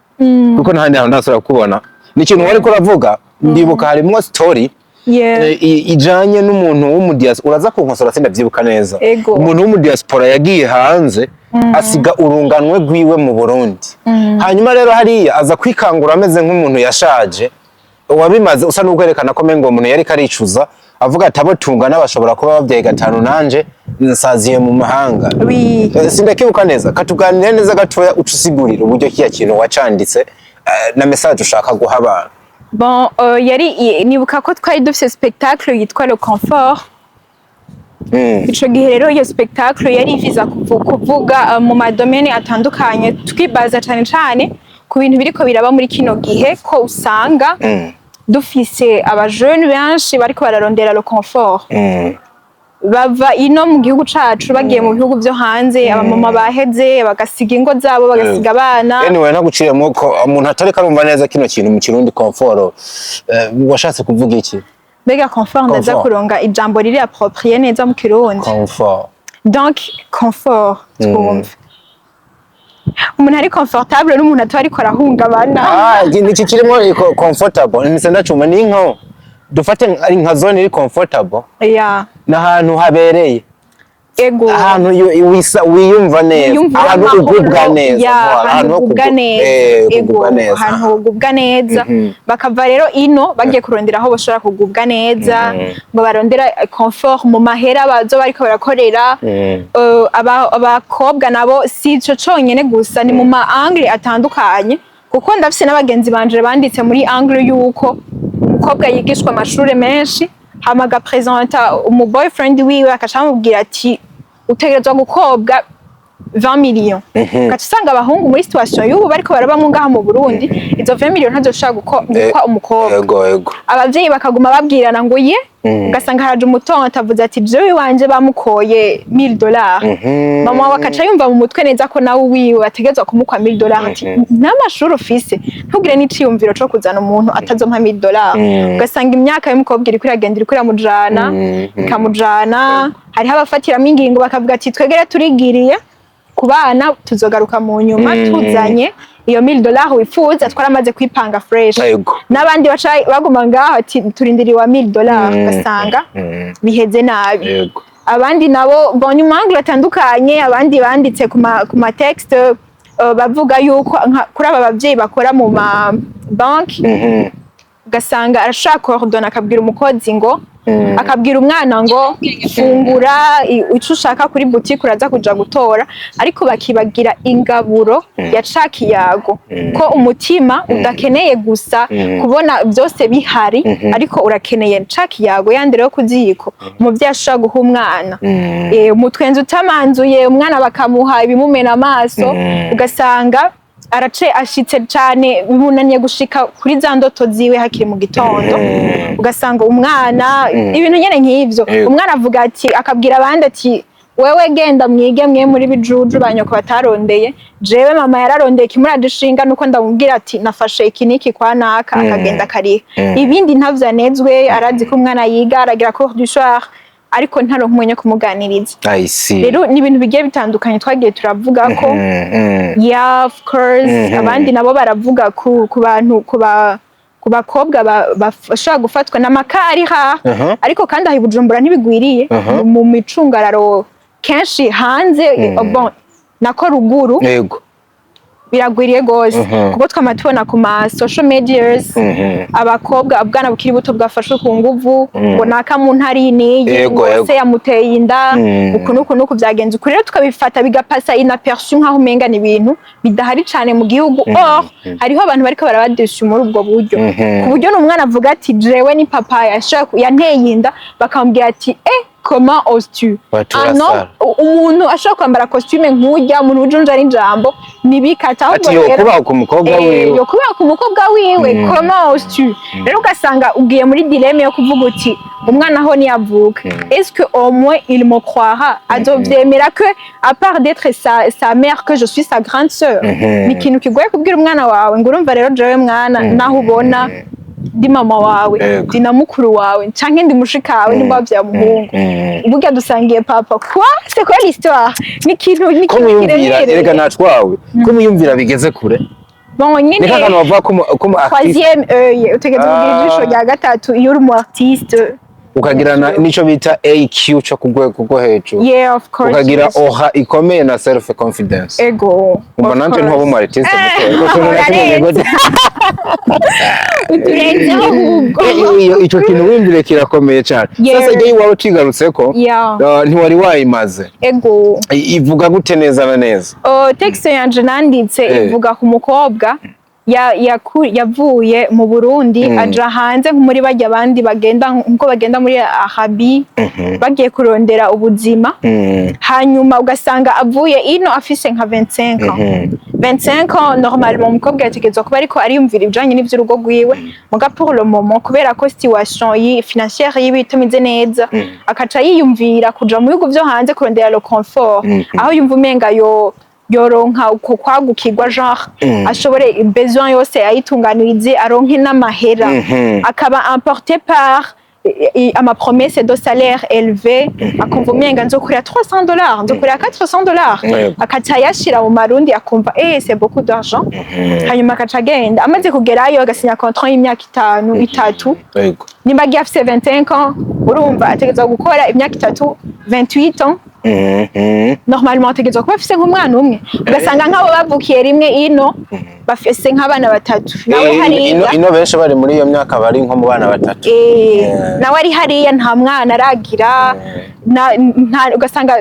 Speaker 2: kuko nta handi hantu ndasubira kukubona. Ni ikintu wariko uravuga, ndibuka harimwo story ijanye n'umuntu w'umudiaspora, uraza kunkosora sindavyibuka neza. Umuntu w'umudiaspora yagiye hanze asiga urunganwe rwiwe mu Burundi, hanyuma rero hariya aza kwikangura ameze nk'umuntu yashaje wabimaze, usa n'ukwerekana ko mengo uwo muntu yariko aricuza, avuga ati abo tungana bashobora kuba babyaye gatanu nanje nsaziye mu mahanga. Sindakibuka neza, katuganire neza gatoya, uca usigurira uburyo kiya kintu wacanditse, na message ushaka guha abantu.
Speaker 1: Bon, yari nibuka ko twari dufise spectacle yitwa Le Confort. Ico gihe rero iyo spectacle yari iviza kuvuga mu madomene atandukanye, twibaza cane cane ku bintu biriko biraba muri kino gihe, ko usanga dufise abajene benshi bariko bararondera le confort, bava ino mu gihugu cacu bagiye mu bihugu vyo hanze, abamama baheze bagasiga ingo zabo, bagasiga abana.
Speaker 2: Anyway, ntaguciyemo ko umuntu atariko arumva neza kino kintu mu Kirundi, confort, washatse kuvuga iki?
Speaker 1: Mbega confort ndaza
Speaker 2: Confort.
Speaker 1: kuronga ijambo riri approprié neza mu Kirundi.
Speaker 2: Confort.
Speaker 1: Donc confort, twumve umuntu ari confortable n'umuntu ataba ariko arahungabana.
Speaker 2: Ah, iki kirimo comfortable nise ndacuma ni nko dufate ari nka zone iri comfortable, ni ahantu habereye, ahantu wiyumva neza,
Speaker 1: Wiyumva
Speaker 2: ahantu
Speaker 1: amahoro,
Speaker 2: ugubwa neza.
Speaker 1: Ya,
Speaker 2: Voilà,
Speaker 1: ahantu
Speaker 2: ho
Speaker 1: ugubwa neza.
Speaker 2: Kugubwa neza.
Speaker 1: Ahantu ugubwa neza. Bakava rero ino bagiye kurondera aho bashobora kugubwa neza, ngo barondera confort mu mahera bazo bariko barakorera. Abakobwa nabo si ico conyene gusa, ni mu ma angle atandukanye, kuko ndafise n'abagenzi banje banditse muri angle yuko umukobwa yigishwa amashure menshi, hama agapresenta umu boyfriend wiwe, akaca amubwira ati utegerezwa gukobwa 20 millions. Ugaca usanga abahungu muri situation y'ubu bariko barabamwo ngaha mu Burundi, izo 20 millions ntazoshobora gukwa umukobwa.
Speaker 2: Ego ego.
Speaker 1: Abavyeyi bakaguma babwirana ngo ye, ugasanga haraje umutonto avuze ati jewe iwanje bamukoye $1000, mama wawe akaca yumva mu mutwe neza ko nawe wiwe ategerezwa kumukwa $1000, ati n'amashuri ufise ntugire n'iciyumviro co kuzana umuntu atazompa $1000. Ugasanga imyaka y'umukobwa iriko iragenda, iriko iramujana, ikamujana. Hariho abafatiramo ingingo bakavuga ati twegere turigiriye. Ku bana tuzogaruka mu nyuma, tuzanye iyo 1000 dollars wifuza, twaramaze kwipanga fresh. N'abandi baca baguma ngaho ati turindiriye wa 1000 dollars, ugasanga biheze nabi. Abandi nabo, bon, mu angle atandukanye, abandi banditse ku ma texte, bavuga yuko kuri aba bavyeyi bakora mu ma banki, ugasanga arashaka coordonner, akabwira umukozi ngo, akabwira umwana ngo fungura, ico ushaka kuri boutique uraza kuja gutora, ariko bakibagira ingaburo ya ca kiyago, ko umutima udakeneye gusa kubona byose bihari, ariko urakeneye ca kiyago yandere yo kuziko umuvyeyi ashobora guha umwana. Umutwenzi utamanzuye umwana, bakamuha ibimumena amaso, ugasanga arace ashitse cane, bimunaniye gushika kuri za ndoto ziwe hakiri mu gitondo. Ugasanga umwana, ibintu nyene nk'ivyo, umwana avuga ati, akabwira abandi ati wewe genda mwige, mwe muri bijuju ba nyoko batarondeye, jewe mama yararondeye, kimuradushinga nuko ndamubwira ati nafashe iki niki kwa naka, akagenda akariha, ibindi ntavyo anezwe. Arazi ko umwana yiga, aragira cours du soir, ariko ntaronka umwanya wo kumuganiriza.
Speaker 2: I see.
Speaker 1: Rero ni ibintu bigiye bitandukanye twagiye turavuga ko. Yeah, of course. Abandi nabo baravuga ku bantu, ku bakobwa bashobora gufatwa n'amakari ha, ariko kandi aha i Bujumbura ntibigwiriye, mu micungararo kenshi hanze, bon, nako ruguru biragwiriye gose, kuko twama tubona ku ma social medias abakobwa, ubwana bukiri buto bwafashwe ku nguvu, ngo naka mu ntari niyi, ngo se yamuteye inda, uku nuku nuku byagenze uku. Rero tukabifata bigapasa inaperçu, nkaho umenga ni ibintu bidahari cane mu gihugu. Or hariho abantu bariko barabadesha muri ubwo buryo, ku buryo n'umwana avuga ati jewe ni papa yanteye inda, bakamubwira ati eh, comment oses-tu?
Speaker 2: Batura
Speaker 1: Ah, non,
Speaker 2: sara.
Speaker 1: Umuntu ashobora kwambara costume nk'urya umuntu ujunja n'ijambo ntibikata, ahubwo
Speaker 2: Ati yo
Speaker 1: rero
Speaker 2: kubaha ku mukobwa wiwe.
Speaker 1: Yo kubaha ku mukobwa wiwe, comment oses-tu? Rero ugasanga ugiye muri dilemme yo kuvuga uti umwana aho niyavuka, est-ce que au moins il me croira, azovyemera que à part d'être sa mère, que je suis sa grande sœur? Ni ikintu kigoye kubwira umwana wawe ngo urumva rero jewe mwana, naho ubona ndi mama wawe, ndi na mukuru wawe, canke ndi mushikawe nimba wavyaye umuhungu, burya dusangiye papa. Quoi, c'est quoi l'histoire? Ni ikintu, ni
Speaker 2: Ko
Speaker 1: ikintu
Speaker 2: mwiyumvira
Speaker 1: kiremereye.
Speaker 2: Erega natwawe ko mwiyumvira bigeze kure.
Speaker 1: Bon, nyine
Speaker 2: Ni nk'akantu bavuga ko mu artiste
Speaker 1: troisième œil, utegereza kugira ijisho rya gatatu iyo uri umu artiste.
Speaker 2: Ukagira n'ico bita AQ cyo ku rwego rwo hejuru.
Speaker 1: Yeah, of course.
Speaker 2: Ukagira aura ikomeye na self confidence.
Speaker 1: Ego.
Speaker 2: Umva,
Speaker 1: Of
Speaker 2: nanje
Speaker 1: course.
Speaker 2: ntoba umu artiste muto, ariko sinzi na kimwe.
Speaker 1: Urarenze. Uturenzeho ahubwo.
Speaker 2: Ico kintu wiyumvire kirakomeye cyane. Sasa igihe iwawe ucigarutseko, ntiwari wayimaze.
Speaker 1: Ego.
Speaker 2: Ivuga gute neza na neza?
Speaker 1: Oh, texte yanje nanditse ivuga ku mukobwa yavuye mu Burundi, aja hanze nko muri barya abandi bagenda, nkuko bagenda muri Arabi bagiye kurondera ubuzima. Hanyuma ugasanga avuye ino afise nka 25 ans. 25 ans, normalement umukobwa yategerezwa kuba ariko ariyumvira ibijanye n'ivy'urugo rwiwe, muga pour le moment, kubera ko situation financière yiwe itameze neza, akaca yiyumvira kuja mu bihugu vyo hanze kurondera le confort, aho yumva umenga yo yoronka uko kwagukirwa, genre ashobore besoin yose ayitunganirize, aronke n'amahera, akaba emporté par ama promesse de salaire élevé, akumva umenga nzokurira 300 dollars, nzokurira 400 dollars, akaca yashira mu marundi, akumva eh, c'est beaucoup d'argent. Hanyuma akaca agenda, amaze kugerayo agasinya contrat y'imyaka 5, 3. Nimba agiye afise 25 ans, urumva ategerezwa gukora imyaka 3, 28 ans. Normalement ategerezwa kuba afise nk'umwana umwe. Ugasanga nk'abo bavukiye rimwe ino bafise nk'abana batatu, nawe hariya
Speaker 2: Ino benshi bari muri iyo myaka bari nko mu bana batatu.
Speaker 1: Nawe ari hariya nta mwana aragira, ugasanga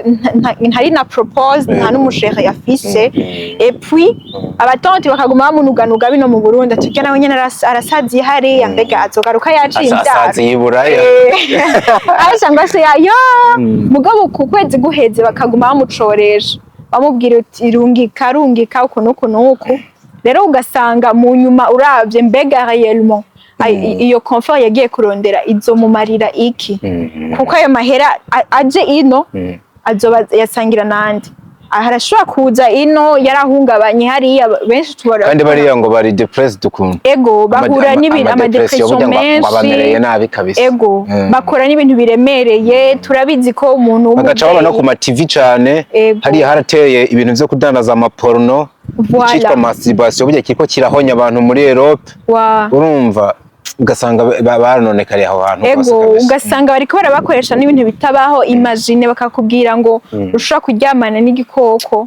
Speaker 1: ntari na propose, nta n'umu chéri afise. Et puis abatanti bakaguma bamunuganuga bino mu Burundi, ati urya nawe nyene arasaziye hariya, mbega azogaruka yaciye imvyaro?
Speaker 2: Asaziye i Buraya.
Speaker 1: Aca ngo ase yo mugabo ku kwezi guheze bakaguma bamucoresha, bamubwira uti rungika, rungika, uku n'uku n'uku. Rero ugasanga mu nyuma uravye, mbega réellement iyo confort yagiye kurondera izomumarira iki? Kuko ayo mahera aje ino azoba yasangira nande? Arashobora kuza ino yarahungabanye hariya, benshi tubona.
Speaker 2: Kandi bariya ngo bari depressed ukuntu.
Speaker 1: Ego, bahura n'ibintu,
Speaker 2: ama dépression
Speaker 1: ama dépression
Speaker 2: burya ngo abamereye
Speaker 1: menshi.
Speaker 2: nabi kabisa.
Speaker 1: Ego, bakora n'ibintu biremereye. Turabizi ko umuntu
Speaker 2: Bagaca baba no ku ma TV cane. Hariya harateye ibintu vyo kudandaza ama porno. Icitwa masturbation burya kiriko kirahonya abantu muri Europe. Urumva, ugasanga barononekariye aho hantu hose kabisa.
Speaker 1: Ugasanga bariko barabakoresha n'ibintu bitabaho. Imagine bakakubwira ngo ushobora kuryamana n'igikoko,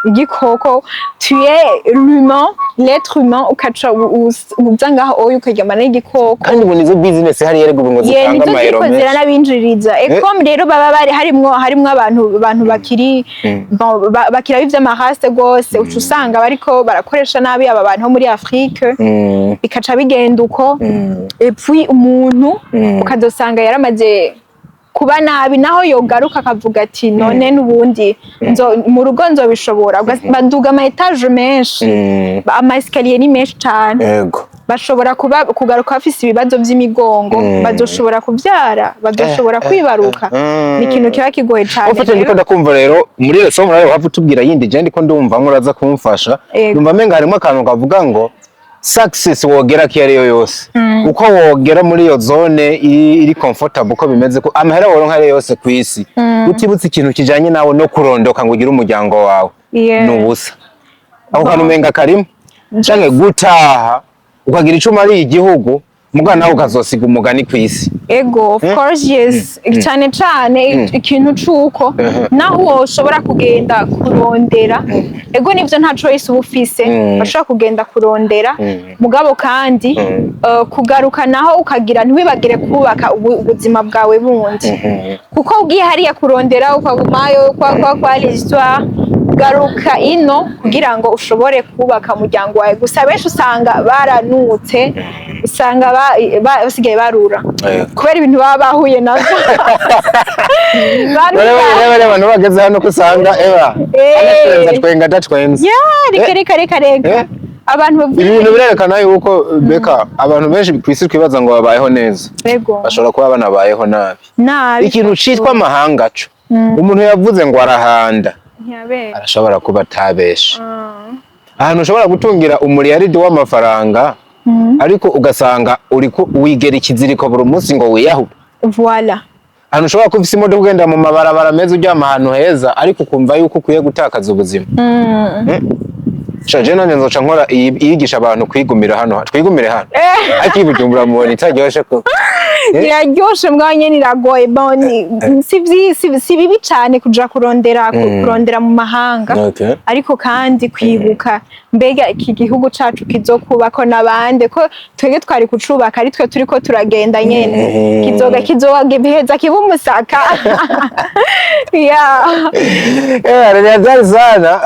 Speaker 1: igikoko, tu es l'humain, l'être humain, ukaca uza ngaho oya ukaryamana n'igikoko.
Speaker 2: Kandi ubu nizo business hariya ariko ubu ngo
Speaker 1: Ye,
Speaker 2: zitanga
Speaker 1: nizo
Speaker 2: amayero
Speaker 1: ziriko
Speaker 2: menshi.
Speaker 1: ziranabinjiriza. Ecom rero baba bari harimwo abantu bakiri, bon, bakiraba ivy'amarase gose, uca usanga bariko barakoresha nabi aba bantu bo muri Afrique, bikaca bigenda uko. Et puis umuntu ukazosanga yaramaze kuba nabi, naho yogaruka akavuga ati: "None n'ubundi mu rugo nzobishobora?" Baduga ama étages menshi, ama escaliers ni menshi cane. Bashobora kuba kugaruka bafise ibibazo vy'imigongo, bazoshobora kuvyara, bazoshobora kwibaruka? Ni ikintu kiba kigoye cane.
Speaker 2: Ufite ndiko
Speaker 1: Rero
Speaker 2: ndakumva rero muri iyo somo rero wava utubwira yindi, je ndiko ndumva muraza kumfasha. Ndumva menga harimo akantu kavuga ngo success wogera ko ariyo yose, uko wogera muri iyo zone iri comfortable, uko bimeze, ko amahera woronka ariyo yose ku isi, utibutse ikintu kijanye nawe no kurondoka ngo ugire umuryango wawe, ni ubusa. Ako kantu umenga karimo canke gutaha ukagira ico umariye igihugu, muga nawe ukazosiga umugani ku isi.
Speaker 1: Ego, of course, yes. Cyane cyane ikintu c'uko naho woshobora kugenda kurondera, ego nivyo, nta choice uba ufise, bashobora kugenda kurondera, mugabo kandi kugaruka naho ukagira, ntiwibagire kubaka ubuzima bwawe bundi, kuko ugiye hariya kurondera ukagumayo kwa l'histoire, garuka ino kugira ngo ushobore kubaka umuryango wawe. Gusa benshi usanga baranutse, usanga basigaye barura kubera ibintu baba bahuye navyo. Barura.
Speaker 2: Reba abantu bageze hano ko usanga eba anatwenza, twenga adatwenza.
Speaker 1: Ya, reka, reka, reka, reka. Abantu bavuga
Speaker 2: Ibi bintu birerekana yuko beka abantu benshi ku isi twibaza ngo babayeho neza, bashobora kuba banabayeho nabi.
Speaker 1: Nabi.
Speaker 2: Ikintu citwa amahanga co umuntu yavuze ngo arahanda,
Speaker 1: Ntiyabera.
Speaker 2: arashobora kuba atabesha. Ahantu ushobora gutungira umuriyaridi w'amafaranga, ariko ugasanga uriko wigera ikiziriko buri munsi ngo wiyahure.
Speaker 1: Voilà.
Speaker 2: Ahantu ushobora kuba ufise imodoka, ugenda mu mabarabara meza, uryama ahantu heza, ariko ukumva yuko ukwiye gutakaza ubuzima. Sha, je nanje nzoca nkora iyigisha abantu kwigumira hano, twigumire hano, ariko iyi Bujumbura mubona itaryoshe ko.
Speaker 1: Iraryoshe, mbwa nyene iragoye. Bon, si bibi cane kuja kurondera, kurondera mu mahanga, ariko kandi kwibuka mbega iki gihugu cacu kizokubako n'abande, ko twebwe twari kucubaka, ari twe turiko turagenda nyene, kizoga giheza kiba umusaka, yeah.
Speaker 2: Ni hatari sana.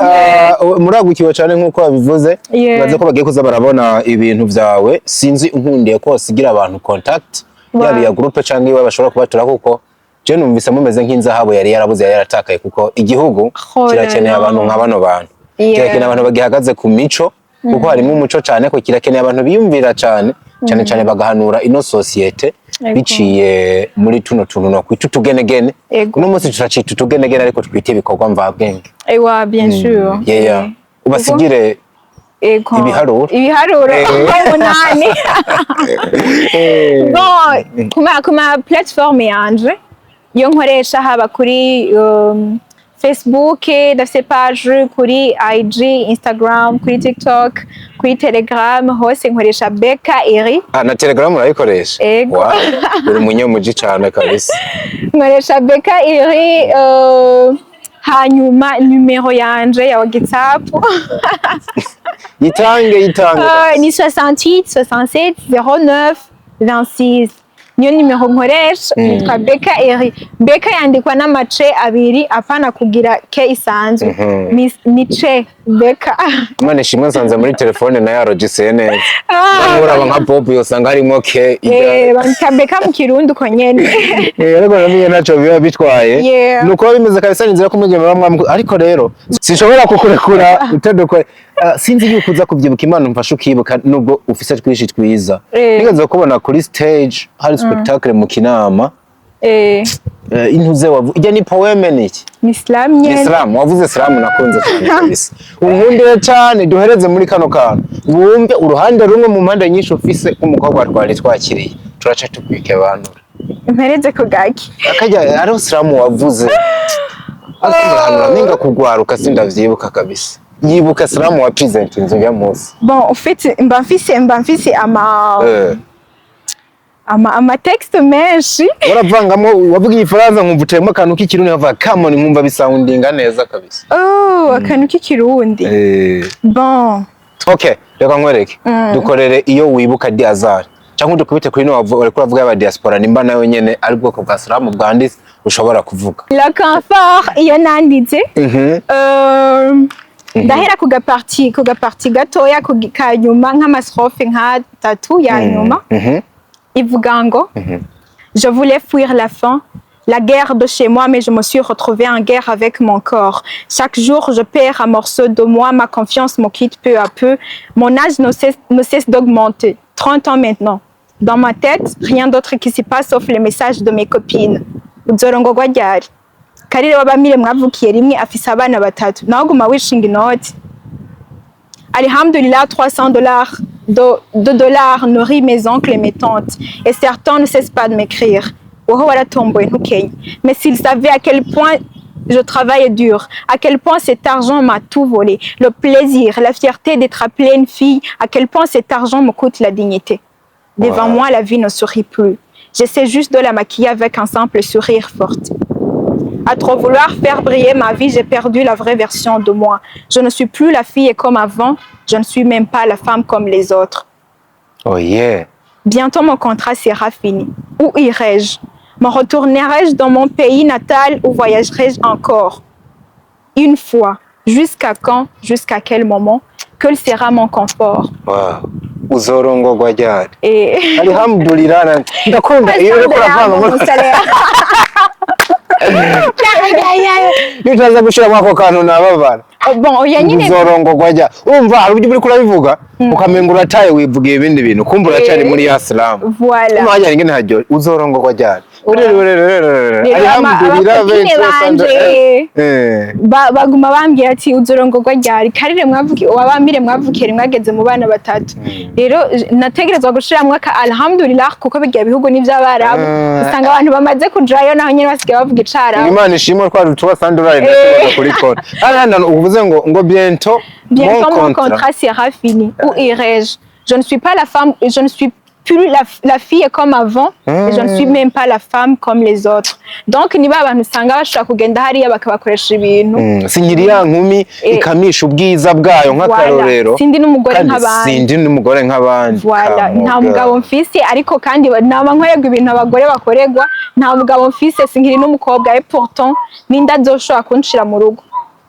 Speaker 2: Muragukiwe cyane nk'uko babivuze. Baze ko bagiye kuza barabona ibintu vyawe. Sinzi, unkundiye ko wasigira abantu contact, yaba iya groupe canke iwe bashobora kubatura, kuko je numvise mumeze nk'inzahabu yari yarabuze, yari yaratakaye, kuko igihugu
Speaker 1: Oh là
Speaker 2: kirakeneye
Speaker 1: là.
Speaker 2: abantu nka bano bantu. Kirakeneye abantu bagihagaze ku mico, kuko harimo umuco cyane, ko kirakeneye abantu biyumvira cyane cyane cyane, bagahanura ino société biciye muri tuno tuntu no kwita utugenegene. Uno munsi turacita utugenegene, ariko twite ibikorwa mvabwenge.
Speaker 1: Ewa, bien sûr.
Speaker 2: Yeah. Ubasigire
Speaker 1: Ego.
Speaker 2: ibiharuro.
Speaker 1: Ibiharuro 8. Bon, kuma plateforme yanje iyo nkoresha, haba kuri Facebook ndafise page, kuri IG, Instagram, kuri TikTok, kuri Telegram, hose nkoresha Beka Eri.
Speaker 2: Ah, na Telegram urayikoresha?
Speaker 1: Ego.
Speaker 2: Wow, uri umunyamuji cane kabisa.
Speaker 1: Nkoresha Beka Eri. Hanyuma numero yanje ya WhatsApp
Speaker 2: Yitange, yitange.
Speaker 1: Ni 68 67 09 26, niyo nimero nkoresha. Nitwa Beka Eri. Beka yandikwa n'amace abiri, apana kugira ke isanzwe. Ni ce Beka.
Speaker 2: Imana ishimwe, nsanze muri telefone nayo yarogisiye neza. Uraba nka Bob yosanga harimo ke.
Speaker 1: Bandika Beka mu Kirundi uko nyene.
Speaker 2: Ariko namenye ntacyo biba bitwaye. Nuko biba bimeze kabisa, nizera ko mugeme bamwe, ariko rero sinshobora kukurekura utadukore. Sinzi yuko uza kubyibuka, Imana umfashe ukibuka, nubwo ufise twinshi twiza. Nigeze kubona kuri stage, hari spectacle mu Kinama. Intuze wavu ijya ni poème niki?
Speaker 1: Ni slam
Speaker 2: Ni
Speaker 1: nyene.
Speaker 2: Slam wavuze, slam nakunze cyane kabisa. Unkundire cyane duhereze muri kano kantu, wumve uruhande rumwe mu mpande nyinshi ufise nk'umukobwa twari twakiriye, turaca tukwike banura.
Speaker 1: Mpereze ku gaki?
Speaker 2: Akajya hariho slam wavuze ariko ahantu uramenga kugwaruka, sindavyibuka kabisa. Yibuka slam wa present inzu ya munsi.
Speaker 1: Bon, en fait mba mfise ama ama texte menshi.
Speaker 2: Waravangamo, wavuga igifaransa nkumva uteyemo akantu k'ikirundi, nkavuga come on, nkumva bisoundinga neza kabisa.
Speaker 1: Oh, akantu k'ikirundi. Bon.
Speaker 2: Okay, reka nkwereke, dukorere iyo wibuka diazar cyangwa dukubite kuri no wariko uravuga y'aba diaspora, nimba nawe nyene ari ubwoko bwa slam bwanditse ushobora kuvuga.
Speaker 1: Le confort, iyo nanditse, ndahera ku gapartie gatoya ka nyuma, nk'ama strophe nka tatu ya nyuma. Ivuga ngo: "Je voulais fuir la faim, la guerre de chez moi, mais je me suis retrouvée en guerre avec mon corps. Chaque jour, je perds un morceau de moi, ma confiance me quitte peu à peu. Mon âge ne cesse d'augmenter. 30 ans maintenant. Dans ma tête, rien d'autre qui se passe sauf les messages de mes copines. Uzorongorwa ryari? Karire w'abamire mwavukiye rimwe afise abana batatu. Nawe guma wishinga inoti. Alhamdulillah, 300 dollars de dollars nourrit mes oncles et mes tantes. Et certains ne cessent pas de m'écrire. Woho waratomboye ntukenye. Mais s'ils savaient à quel point je travaille dur, à quel point cet argent m'a tout volé, le plaisir, la fierté d'être appelée une fille, à quel point cet argent me coûte la dignité. Devant moi, la vie ne sourit plus. J'essaie juste de la maquiller avec un simple sourire fort. À trop vouloir faire briller ma vie, j'ai perdu la vraie version de moi. Je ne suis plus la fille comme avant, je ne suis même pas la femme comme les autres.
Speaker 2: Oh yeah.
Speaker 1: Bientôt mon contrat sera fini. Où irai-je? Me retournerai-je dans mon pays natal ou voyagerai-je encore une fois? Jusqu'à quand? Jusqu'à quel moment? Quel sera mon confort?
Speaker 2: Wow. Uzorongorwa ryari?
Speaker 1: Et
Speaker 2: Alhamdulillah, ndakunda iyo uriko uravanga iyo utaza gushiramo ako kantu nababara.
Speaker 1: Bon, oya nyine.
Speaker 2: Uzorongorwa ryari, urumva hari uburyo uriko urabivuga ukamenga urataye, wivugiye ibindi bintu, kumva uracari muri ya slam.
Speaker 1: Voilà.
Speaker 2: Umwanya ingene haryoshye, uzorongorwa ryari?
Speaker 1: Rero
Speaker 2: Alhamdulillah.
Speaker 1: aba copines banje baguma bambwira ati: "Uzorongorwa ryari? Karire mwavuki wabamire mwavukiye mwageze mu bana batatu." Rero nategerezwa gushiramwo aka alhamdulillah, kuko bigiye bihugu n'ivy'abarabu, usanga abantu bamaze kujayo naho nyene basigaye bavuga icarabu.
Speaker 2: Imana ishimwe twari tuba sandorari ndashobora kuri konti hano uvuze ngo bientôt.
Speaker 1: Bientôt mon
Speaker 2: mon contrat
Speaker 1: contrat sera fini. Où irai-je? Je ne suis pas la femme, je ne suis plus la fille comme avant, et je ne suis même pas la femme comme les autres. Donc niba abantu usanga bashobora kugenda hariya bakabakoresha ibintu.
Speaker 2: Sinkiri ya nkumi ikamisha ubwiza bwayo nk'akarorero.
Speaker 1: Voilà. Sindi n'umugore
Speaker 2: kandi
Speaker 1: nk'abandi.
Speaker 2: Sindi n'umugore nk'abandi.
Speaker 1: Voilà, nta
Speaker 2: Kamoga.
Speaker 1: mugabo mfise, ariko kandi naba nkorerwa ibintu abagore bakorerwa. Nta mugabo mfise, sinkiri n'umukobwa, et pourtant ninde azoshobora kunshira mu rugo?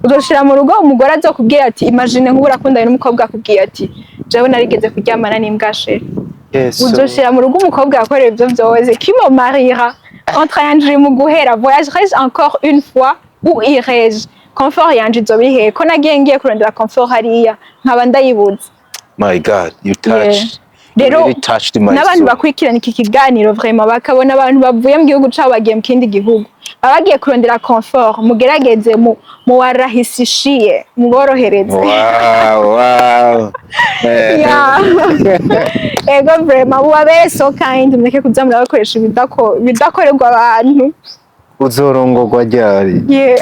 Speaker 1: Uzoshira mu rugo umugore azokubwira ati, imagine nk'ubu urakundanye n'umukobwa akubwiye ati: "Jewe narigeze kuryamana n'imbwa, chéri."
Speaker 2: Yesu.
Speaker 1: Uzoshira mu rugo umukobwa yakorewe ivyo vyose? Qui me mariera? Contrat yanje iri mu guhera. Voyagerai-je encore une fois? Où irai-je? Confort yanje izoba iri hehe, ko nagiye ngiye kurondera confort hariya nkaba ndayibuze?
Speaker 2: My God, you touched.
Speaker 1: Rero
Speaker 2: You really touched my
Speaker 1: n'abantu
Speaker 2: soul.
Speaker 1: bakurikirana iki kiganiro, vraiment bakabona abantu bavuye mu gihugu cabo bagiye mu kindi gihugu, baba bagiye kurondera confort, mugerageze mu muwarahisishiye, muborohereze. Yeah. Ego, vraiment mubabere so kind, mureke kuza murabakoresha ibidakorerwa abantu.
Speaker 2: Uzorongorwa ryari?
Speaker 1: Yeah.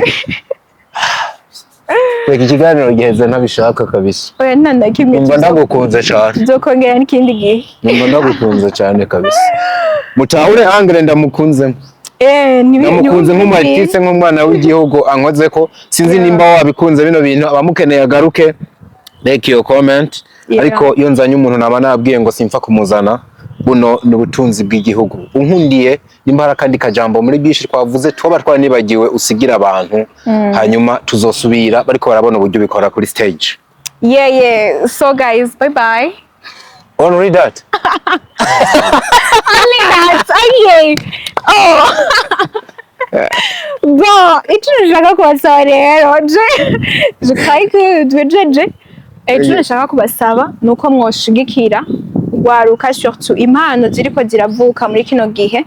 Speaker 2: Reka ikiganiro giheze ntabishaka kabisa.
Speaker 1: Oya, nta na kimwe.
Speaker 2: Numva ndagukunze cyane.
Speaker 1: Tuzokongera n'ikindi gihe.
Speaker 2: Numva ndagukunze cyane kabisa. Mutahure angre ndamukunze. Ndamukunze nk'umu artiste, nk'umwana w'igihugu ankoze ko sinzi nimba wabikunze bino bintu. Abamukeneye agaruke, like your comment. Ariko iyo nzanye umuntu naba nabwiye ngo simfa kumuzana, buno ni ubutunzi bw'igihugu. Unkundiye nimba hari akandi kajambo muri byinshi twavuze tuba twanibagiwe usigira abantu, hanyuma tuzosubira bariko barabona uburyo bikora kuri stage.
Speaker 1: Yeah. So guys, bye bye.
Speaker 2: Only that?
Speaker 1: Only that. Okay. Oh. Bon, ico nshaka kubasaba rero, je crois que twejeje. Ico nshaka kubasaba nuko mwoshigikira urwaruka, surtout impano ziriko ziravuka muri kino gihe.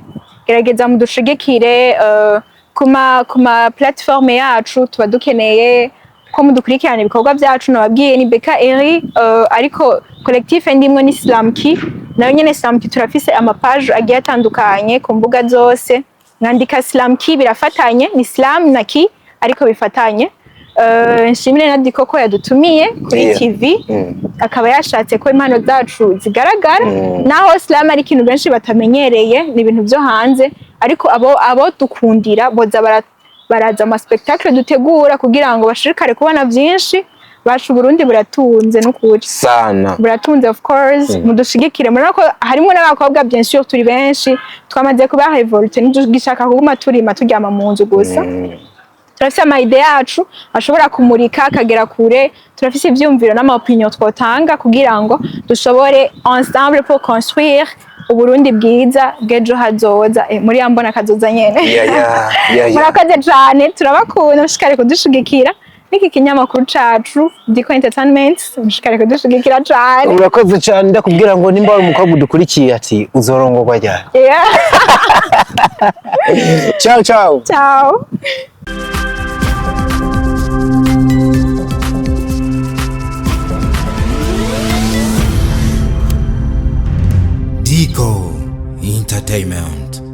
Speaker 1: Gerageza mudushigikire kuma plateforme yacu. Tuba dukeneye ko mudukurikirana ibikorwa byacu. Nababwiye ni Beka Eri, ariko collectif ndimwo ni Slamki nayo nyene. Slamki turafise ama page agiye atandukanye ku mbuga zose. Mwandika Slamki birafatanye, ni Slam na ki ariko bifatanye. Nshimire na Dikoko yadutumiye kuri TV, akaba yashatse ko impano zacu zigaragara, naho slam ari ikintu benshi batamenyereye, ni ibintu byo hanze, ariko abo dukundira boza baraza ama spectacle dutegura kugira ngo bashishikare kubona byinshi bacu. Burundi buratunze n'ukuri.
Speaker 2: Sana.
Speaker 1: Buratunze, of course. Mudushigikire. Murabona ko harimo n'abakobwa, bien sûr, turi benshi twamaze kuba révolté, ntitugishaka kuguma turima turyama mu nzu gusa. Turafise ama idées yacu ashobora kumurika akagera kure, turafise ivyumviro n'ama opinion twotanga kugira ngo dushobore ensemble pour construire Uburundi bwiza bw'ejo hazoza, muri ya mbona kazoza nyene. Murakoze cane, turabakunda. Mushikare kudushigikira n'iki kinyamakuru cacu Diko Entertainment, mushikare kudushigikira cane.
Speaker 2: Urakoze cyane. Ndakubwira ngo nimba wari umukobwa udukurikiye, ati uzorongorwa ryari?
Speaker 1: Yeah.
Speaker 2: Ciao ciao.
Speaker 1: Ciao.
Speaker 5: Dico Entertainment.